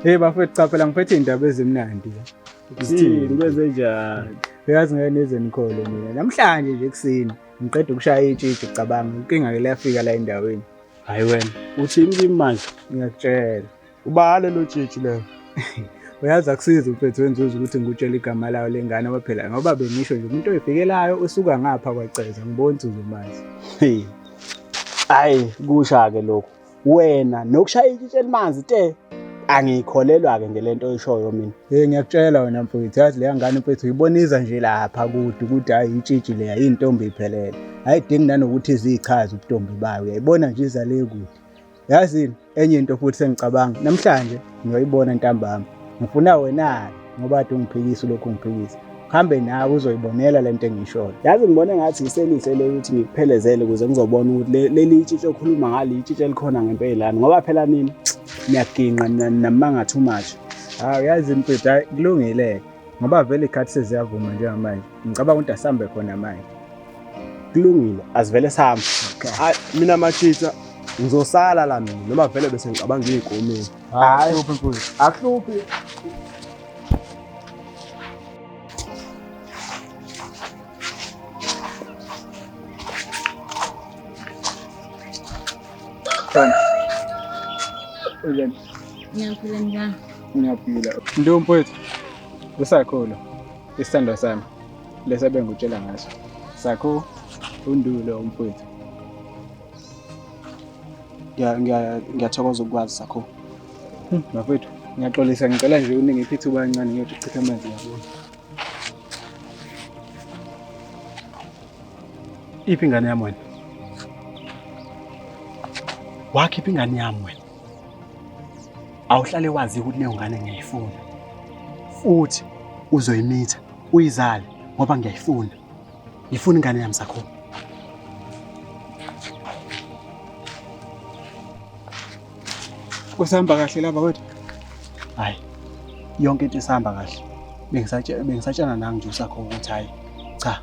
Hey bafethu, cha phela ngiphethe iy'ndaba ezimnandi la. Zithini kwenze njani? Uyazi ngeke nize nikhole mina. Namhlanje nje ekuseni ngiqeda ukushaya itshitshi, cabanga inkinga ke leyafika la endaweni. Hayi wena, uthini kimi manje? Ngiyakutshela. Ubale lo tshitshi leyo. Uyazi akusizi mfethu wenzuzo ukuthi ngikutshele igama layo lengane ngoba phela ngoba bengisho nje umuntu oyifikelayo usuka ngapha kwaceza ngibona ukuthi uzomazi. Hey. Hayi kusha ke lokho. Wena nokushaya itshitshi elimanzi te. Angiyikholelwa ke nje lento oyishoyo mina. Hey ngiyakutshela wena mfethu, yazi leya ngane mfethu uyiboniza nje lapha kude ukuthi hayi itshitshi leya intombi iphelele. Ayidingi nanokuthi izichaze ubuntombi bayo, uyayibona nje iza le kude. Yazini enye into futhi sengicabanga namhlanje ngiyoyibona ntambama. Ngifuna wena ngoba kade ungiphikisa ulokhu ungiphikisa. Hambe nawe uzoyibonela lento engiyishoyo. Yazi ngibone ngathi iselihle lokuthi ngikuphelezele ukuze ngizobona ukuthi leli tshitshi okhuluma ngalo itshitshi elikhona ngempela ngoba phela nini niyaginqa namanga too much. Hawu yazi mfethu, hayi kulungile ngoba vele ikhathi seziyavuma njengamanje. Ngicabanga ukuthi asambe khona manje. Kulungile, asivele sihambe. Hayi mina machitha ngizosala la mina noma vele bese ngicabanga iy'nkomeni. Hayi mfethu, akuhluphi. Sana. Unjani? Ngiyaphila njani? Ngiyaphila. Ntombi mfowethu, usakholo isithandwa sami lesi ebengikutshela ngaso. Sakho undulo umfowethu. Ngiyathokoza ukukwazi Sakho. Bafowethu, ngiyaxolisa ngicela nje uningiphe ithuba kancane ngiyothi chitha amanzi ngiyabona. Iphi ingane yami wena? Wakhipha ingane yami wena. Awuhlale wazi ukuthi leyo ngane ngiyayifuna. Futhi uzoyimitha, uyizale ngoba ngiyayifuna. Ngifuna ingane yami Sakho. Kusahamba kahle lapha kodwa? Hayi. Yonke into isahamba kahle. Bengisatshela nangi nje uSakho ukuthi hayi cha.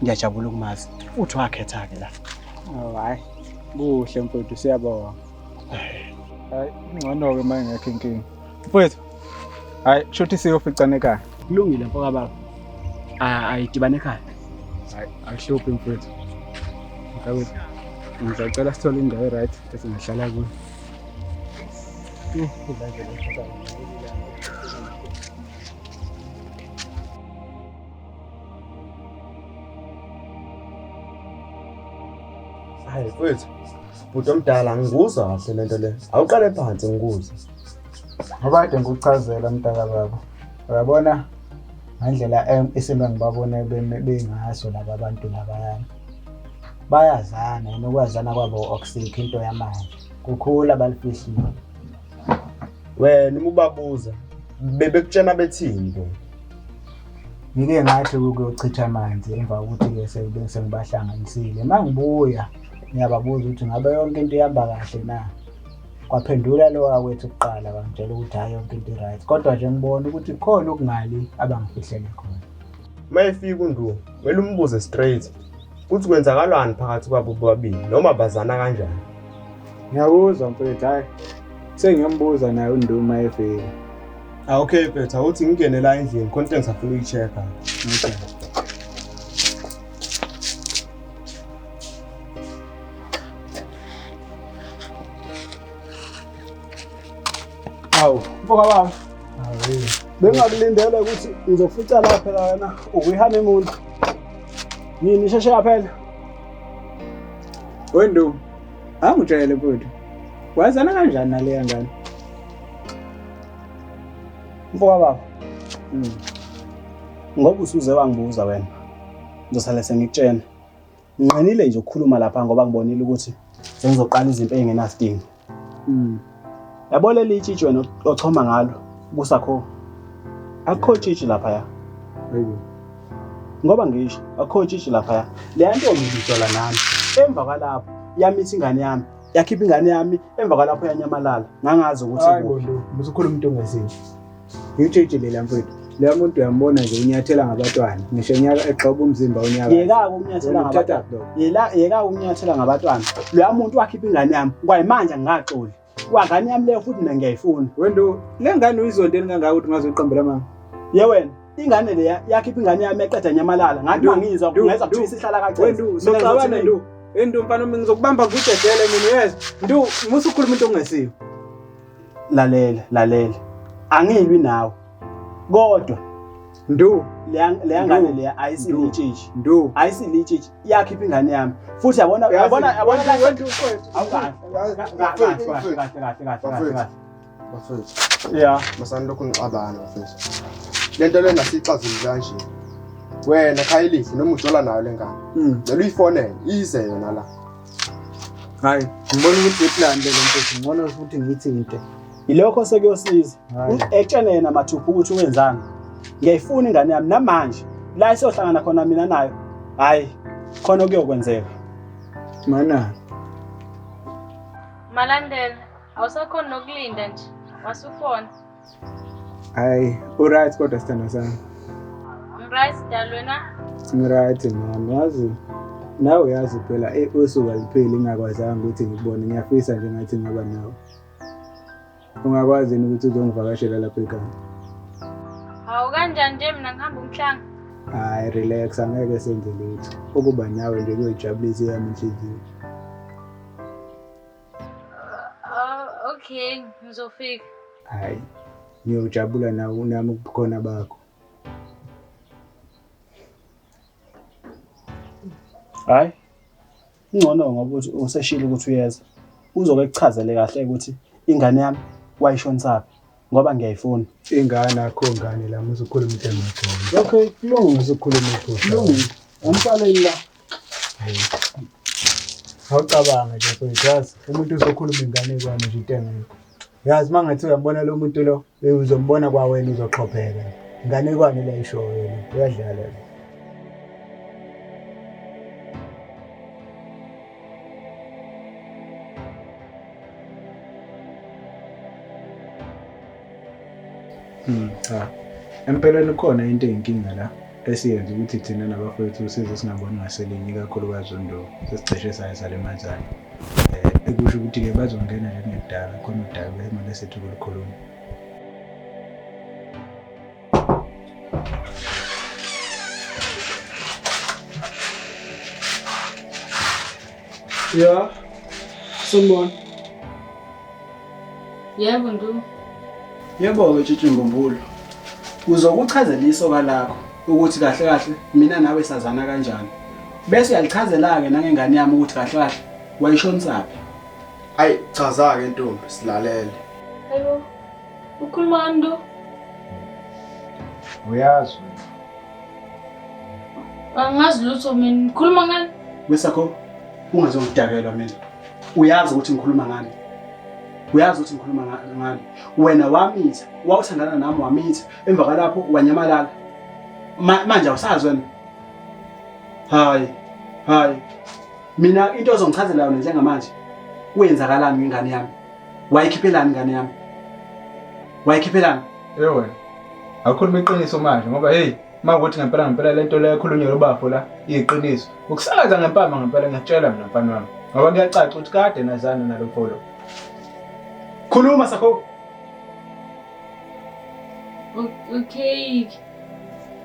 Ngiyajabula ukumazi. Futhi wakhetha ke la. Oh hayi. Kuhle mfowethu siyabonga. Hayi ngcono ke manje ngekho inkinga. Mfowethu. Hayi shuthi siyoficana ekhaya. Kulungile mfoka baba. Ayidibane ekhaya. Hayi akuhluphi mfowethu. Mfowethu. Ngizocela sithole indawo e-right esingahlala kuyo. Hayi mfowethu, bhuti omdala ngikuzwa kahle lento le. Awuqale phansi ngikuzwe. Ngoba kade ngikuchazela mntaka baba. Uyabona ngendlela esime ngibabone bengaso laba bantu labayana. Bayazana yena ukwazana kwabo akusikho into yamanje. Kukhula balifihlile. Wena uma ubabuza bebekutshena bethini bona? Ngike ngathi ukuyochitha amanzi emva kokuthi-ke sengibahlanganisile. Uma ngibuya ngiyababuza ukuthi ngabe yonke into ihamba kahle na? Kwaphendula lo wakwethu kuqala wangitshela ukuthi hhayi yonke into i-right. Kodwa nje ngibona ukuthi kukhona okungali abangifihlele khona. Uma efika uNdu, kumele umbuze straight ukuthi kwenzakalani phakathi kwabo bobabili noma bazana kanjani. Ngiyakuzwa mfethu, hhayi sengiyombuza naye uNdu uma efika. Ah, okay mfethu, awuthi ngingene la endlini khona into engisafuna ukuyi-check-a. Okay. Hawu, mfoka baba. Bengakulindele ukuthi ngizokufica la phela wena ukuyi-honeymoon. Nini isheshe yaphela? Wendu, angitshele mfowethu. Wazana kanjani naleya ngane? Mfoka baba. Ngoba usuze wangibuza wena. Ngizosale sengikutshena. Nginqenile nje ukukhuluma lapha ngoba ngibonile ukuthi sengizoqala izinto ezingenasidingo. Yabo leli tshitshi wena ochoma ngalo kusakho. Akukho tshitshi lapha ya. Hayibo. Ngoba ngisho akukho tshitshi lapha ya. Leya ntombi ngijola nami. Emva kwalapho yamitha ingane yami. Yakhipha ingane yami emva kwalapho yanyamalala. Ngangazi ukuthi Hayi bo, usukhuluma into ongaziyo. Itshitshi lela mfowethu. Leya muntu uyambona nje unyathela ngabatwana. Ngisho enyaka egxoba umzimba unyaka. Yeka ukunyathela ngabatwana. Yela yeka ukunyathela ngabatwana. Loya muntu wakhipha ingane yami. Kwayimanje angingaxoli. Kwangane yami leyo futhi mina ngiyayifuna. Wendo, le ngane uyizondeni kangaka ukuthi ungazoqambela mama? Ye wena, ingane leya yakhipha ingane yami yaqeda nyamalala. Ngathi mangizwa ngezwa kuthiwa isihlala kaCele. Wendu, soxabana Ndu. Wendu mfana wami ngizokubamba ngikudedele mina uyezwa. Ndu, musa ukukhuluma into ongesiyo. Lalela, lalela. Angilwi nawe. Kodwa Ndu, leya ngane leya ayisilitshitshi. Ndu, ayisilitshitshi. Iyakhipha ingane yami. Futhi yabona yabona yabona la Wendu. Awukahle. Kahle kahle kahle kahle kahle. Bafethu. Yeah. Masani lokhu nixabana bafethu. Lento lena siyixazulule kanje. Wena Khayelihle noma ujola nayo lengane. Ngicela uyifonele ize yona la. Hayi, ngibona ukuthi iplan le mfethu, ngibona futhi ngithi into. Ilokho sekuyosiza. Hayi. Etshene yena mathupha ukuthi wenzani. Ngiyayifuna ingane yami namanje. La esiyohlangana khona mina nayo. Hayi, khona kuyokwenzeka. Mana, Malandela, awusakhoni nokulinda nje. Wasufona. hayi, uright kodwa sithandwa sami. Ngiright dali wena. Ngiright mama, yazi nawe uyazi phela usuku alipheli ngingakwazanga ukuthi ngikubone. Ngiyafisa nje ngathi ngingaba nawe. Ungakwazi yini ukuthi uzongivakashela lapha ekhaya? Hawu kanjani nje mina ngihamba umhlanga. Hayi, relax, angeke senze lutho. Ukuba nawe nje kuyojabulisa eyami inhliziyo. Oh, okay, ngizofika. Hayi, ngiyojabula nawe nami ubukhona bakho. Hayi. Ingcono ngoba uthi useshilo ukuthi uyeza. Uzoke kuchazele kahle ukuthi ingane yami wayishonisaphi ngoba ngiyayifuna. Ingane akho ngane la musukhuluma into engekho. Okay, kulungile. Musukhuluma iphutha. Kulungile. Angisaleli la. Awucabanga nje mfethu, yazi umuntu uzokhuluma inganekwane nje into engekho. Yazi uma ngathi uyambona lo muntu lo, uzombona kwawena uzoxhopheka. Inganekwane le ayishoyo le, uyadlala le. Cha. Empeleni kukhona into eyinkinga la esiyenza ukuthi thina nabafowethu size singaboni ngaselinye ikakhulukazi uNdu sesicishe saye salimazana. Ekusho ukuthi-ke bazongena nje kungekudala khona udaba ekumele sithi ukulukhuluma. Ya. Sanibona. Yebo Ndu. Yebo-ke Tshitshi Mbumbulo. Uzokuchazela isoka lakho ukuthi kahle kahle mina nawe sazana kanjani. Bese uyalichazela-ke nangengane yami ukuthi kahle kahle wayishonisaphi. Ayi chaza-ke ntombi silalele. Hayibo. Ukhuluma ngani Ndu? Uyazi. Angazi lutho mina. Ukhuluma ngani? Wesakho ungazongidakelwa mina. Uyazi ukuthi ngikhuluma ngani. Uyazi ukuthi ngikhuluma ngani. Wena wamitha, wawuthandana nami wamitha, emva kwalapho wanyamalala. Manje awusazi wena. Hayi, hayi. Mina into ozongichazela yona njengamanje kwenzakalani ngengane yami? Wayikhiphelani ingane yami? Wayikhiphelani? Hey wena. Awukhuluma iqiniso manje ngoba hey makuthi ngempela ngempela lento leyo ekhulunywa ubafo la iyiqiniso. Ukusakaza ngempama ngempela ngiyakutshela mina mfana wami. Ngoba kuyacaca ukuthi kade nazana nalo mfo lo. Khuluma Sakho. Okay.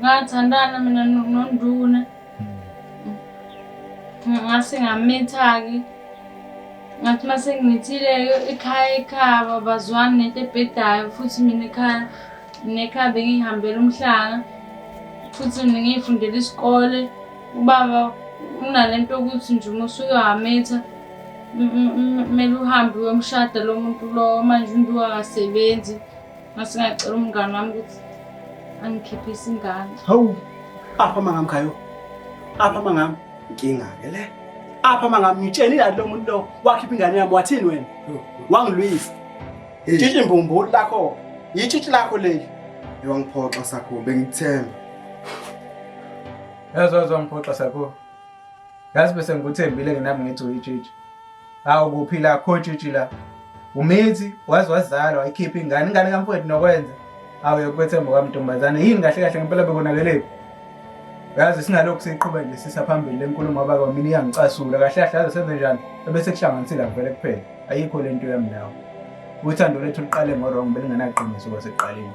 Ngathandana mina noNduna. Ngase ngamitha-ke. Ngathi uma sengimithile ekhaya ekhaya bazwani nento ebhedayo futhi mina ekhaya nekhaya bengihambela umhlanga futhi mina ngiyifundela isikole. Ubaba unalento yokuthi nje uma usuke wamitha kumele uhambe uyomshada lo muntu lo manje uNdu akasebenzi. Ngase ngacela umngani wami ukuthi angikhiphise ingane. Hawu. Apha mangami Khayo. Apha mangami. Inkinga ke le. Apha mangami ngitshelile lo muntu lo wakhipha ingane yami wathini wena? Wangilwisa. Tshitshi imbumbulu lakho. Yitshitshi lakho leli. Wangiphoxa Sakho bengikuthemba. Yazi wazi wangiphoxa Sakho. Yazi bese ngikuthembile ke nami ngithi uyitshitshi. Hawu kuphi la kho tshitshi la. Umithi wazi wazalwa wayikhipha ingane ingane kamfowethu nokwenza. Hawu yokwethemba kwami ntombazane yini kahle kahle ngempela bekonakelephi? Yazi singalokhu siqhubeka nje sisa phambili le nkulumo ngoba kwamina iyangicasula kahle kahle yazi senze njani ebese kuhlanganisile vele kuphela. Ayikho lento yami nawe. Uthando lwethu luqale ngo-wrong, belingenaqiniso kwasekuqaleni.